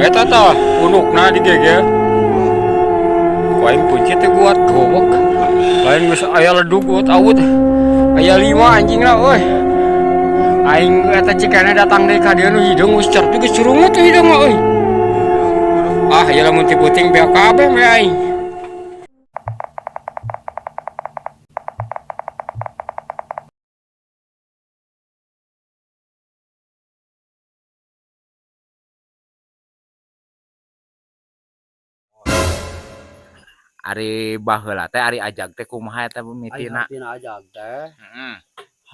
Eta tah punukna digegel. Ku aing kunci teh kuat gowok. Lain geus aya ledug awut awut. Aya lima anjing lah euy. Aing eta cikana datang deui ka dieu nu hideung geus certu geus curungut tuh hideung mah euy. Ah, ieu lamun ti puting beak kabeh we aing. Ari baheula teh ari ajag teh kumaha eta Ari mimitina? hartina ajag teh Heeh.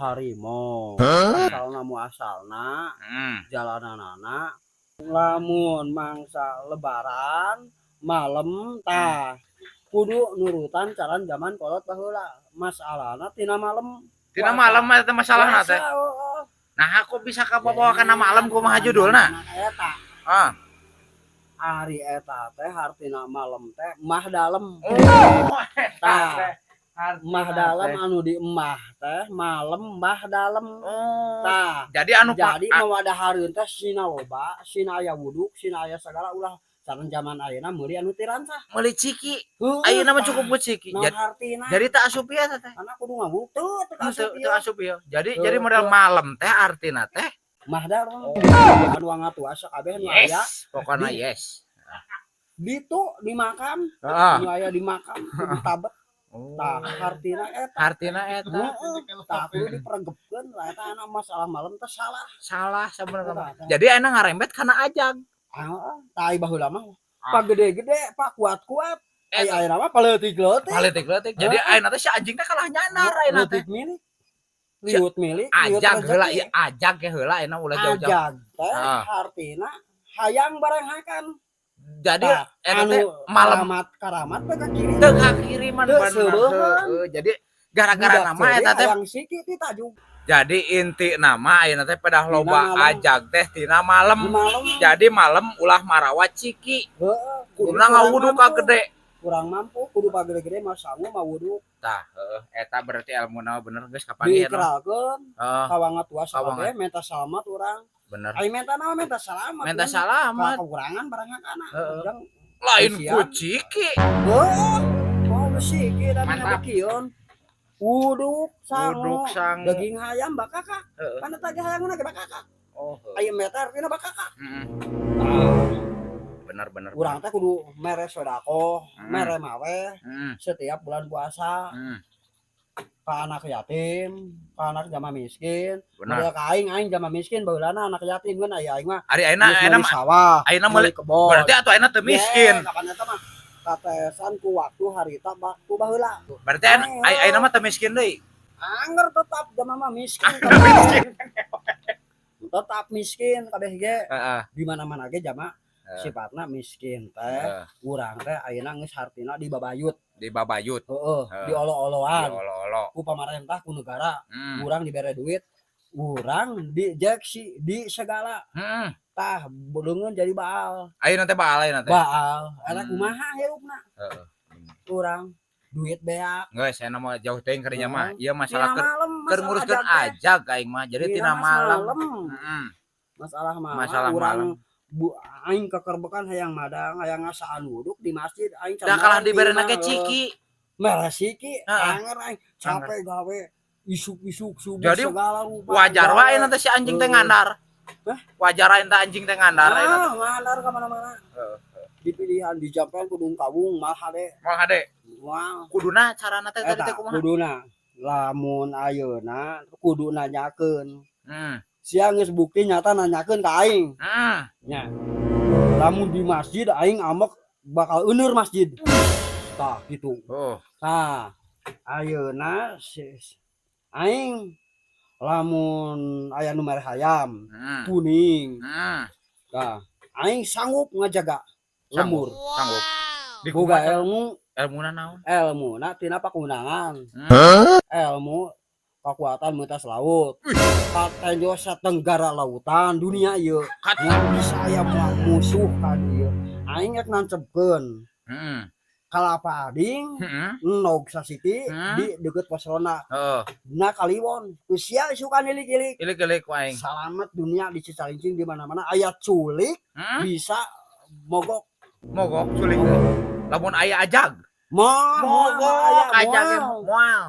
harimau. Asalna muasalna jalananana lamun mangsa lebaran malam tah kudu nurutan caran zaman kolot baheula. Masalahna tina malam. Tina malam eta masalahna teh. Puasa, oh. Nah, aku bisa kabawa kana malam kumaha judulna? Nah, eta Ah. ari eta teh hartina malam teh mah dalem. Oh, eta Tah. teh. Mah dalem anu di emah teh malam mah dalem. Oh. Tah. Jadi anu Jadi mawadah hareun teh sina loba, sina aya wuduk, sina aya sagala ulah sareng zaman ayeuna meuli anu teu rancah. Meuli ciki. Heueuh, Ayeuna mah tah. cukup ku ciki. Naon Jadi, hartina? jadi tak asup ieu teh. Anak kudu ngawuk teu teu asup Teu ieu. asup ieu. Jadi Teu, jadi model teu. malam teh artina teh mah dalem. Anu ngatuasa kabeh nu aya. Yes, pokona yes. Ditu di makam, Heeh. nu aya di makam kudu tabet. Oh. Tah hartina eta. Hartina eta. Heeh. Tah kudu diperegepkeun lah eta anu masalah malam teh salah. Salah sebenarnya. Eta teh. Jadi ayeuna ngarembet kana ajag. Ah, tah baheula mah Ah. pa gede-gede, pa kuat-kuat. Ai Eta. ayeuna mah paleutik-leutik. Paleutik-leutik. Jadi ayeuna teh si anjing teh kalah nyandar ayeuna teh. Leutik milik. Liut milik, liut Ajag heula rezeki. ieu ajag ge heula ayeuna ulah jauh-jauh. Ajag teh Ah. hartina hayang barenghakan. Jadi Tah, eta teh anu malam karamat karamat teh ka kiri. teu kakiriman Teu bener. seueuhan. Heeh, jadi gara-gara Budak nama ceurik eta teh hayang siki ti tajug. jadi inti nama ayeuna teh pedah Tina loba malam. ajag teh tina malam. Malam. Jadi malam ulah marawa ciki. Heeh. Kuduna ngawudu ka gede. Kurang mampu kudu pa gede-gede mah sangu mah wudu. Tah, heeh, eta berarti elmuna bener geus kapanggih eta. Diikralkeun Heeh, ka tua Kawangat. sakabeh minta salamat urang. bener. Ai minta naon minta salamat. Minta salamat. Ka kekurangan barenghakan. Heeh. Urang Lain Kasihan. ku ciki. Heeh. Oh siki dan Mantap. ngabekieun. Wuduk sangu. Wuduk sangu. Daging hayam bakakak. Heeh. Kan eta ge hayangna ge bakakak. Oh, heeh. Aya meter artina bakakak. Heeh. Bener bener. Urang teh kudu mere sedekah, mere mawe setiap bulan puasa ka anak yatim, ka anak jama miskin. Bener. Model ka aing, aing jama miskin baheulana anak yatim kan aya aing mah. Ari ayeuna Geus ayeuna meuli mah sawah, ayeuna meuli meuli kebon. berarti atuh ayeuna teu miskin. Ye, kapan eta mah katesan ku waktu harita waktu baheula. Berarti ayeuna ayeuna mah teu miskin deui. Anger tetap jama mah miskin. Tetap miskin kabeh ge. Heeh. Di mana-mana ge jama Heeh. sifatna miskin teh. Heeh. Urang teh ayeuna geus hartina di babayut. Di babayut, Heeh, Heeh. di olo-oloan. Di olo-olo. Ku pamarentah ku negara, urang dibere duit, urang dijeksi di segala. Tah beulungeun jadi baal. Ayeuna teh baal ayeuna teh. Baal. Eta kumaha hirupna? Heeh. Urang duit beak. Geus ayeuna mah jauh teuing ka dinya mah. Heeh. Ieu masalah Tina malam, keur masalah nguruskeun ajag teh. ajag aing mah. Jadi tina malam. Heeh. Masalah malam. Masalah urang malam. Bu aing kekerbekan hayang madang, hayang ngasaan wuduk di masjid aing Da kalah camaran diberena di ge imah, ciki. Mere siki, Heeh. anger aing capek gawe isuk-isuk subuh Jadi, segala rupa. Wajar gawe. wae ayeuna teh si anjing teh Heeh. ngandar. Hah? Wajar ayeuna teh anjing teh ngandar ayeuna teh. Ah, ngandar ka mana-mana. Heeh. Di pilihan dijampean kudu kawung mah hade. Moal hade. Moal. Kuduna carana teh tadi Eta teh kumaha? kuduna lamun ayeuna kudu nanyakeun. Sia geus bukti nyata nanyakeun ka aing. Nya. Lamun di masjid aing ambek bakal euneur masjid. Tah gitu. Oh. Tah ayeuna aing lamun aya nu mere hayam kuning. Tah aing sanggup ngajaga lembur. Sanggup. Di Boga kumaha? ilmu. Elmuna naon? Elmuna tina pakundangan. Ilmu kekuatan mentas laut. Katenjo satenggara lautan dunia ieu. Kat. Mun bisa aya musuh ka dieu. Aing rek nancepkeun. Kalapa ading, nog sasiti di deket pos ronda. Heeh. Dina kaliwon. Usia suka nilik-ilik. Ilik-ilik ku aing. Salamet dunia di Cicalincing di mana-mana aya culik bisa Mogok. Mogok suling teh. Lamun aya ajag. Moal, Mogok ajag moal. Moal.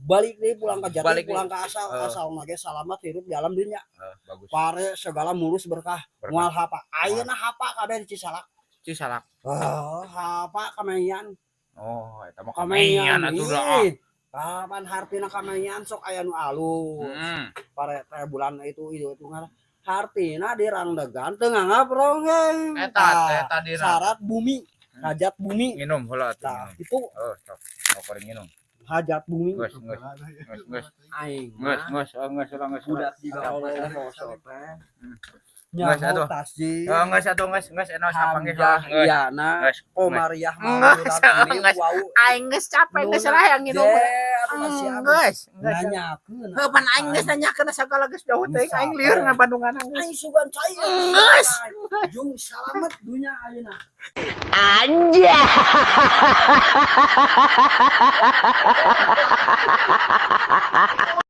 Balik deui pulang ke jati, Balik deui. Pulang ke asal, asal ge salamat hidup di alam dunia. Bagus. Pare segala mulus berkah, Berkah. Moal hapa. Ayeuna hapa kabeh di Cisalak. Cisalak. Oh, hapa kamayan. Oh, eta mah Kamayan kamayan atuh dah. ih. Kapan hartina kamayan sok aya nu alus. Pare teh bulan itu ngaran. Hartina dirangdegan teu nganggap ronggeng. Eta Tah, teh tadi syarat bumi, hajat bumi. Minum heula atuh. Tah, Minum. itu Oh, sok. Oh, koreng minum. Hajat bumi. Geus, geus. Geus, geus. Aing Geus, mah geus, oh, geus, ulah geus. Budak jiga Allah sosok teh. Geus, Nyaho atuh. tasjid. Oh, geus atuh, geus, geus enos kapanggih Hamzah lah. Geus. Yana Geus. Komariah Geus, geus. wau. Aing geus capek, geus lah yang nginum. Je, atuh kasih abis. Geus, geus. Nanyakeun. Heuh, pan aing geus nanyakeun sagala geus jauh teuing aing lieur ngabandungan geus. Aing sugan cai. Geus. Jung salamet dunya ayeuna. Anjay.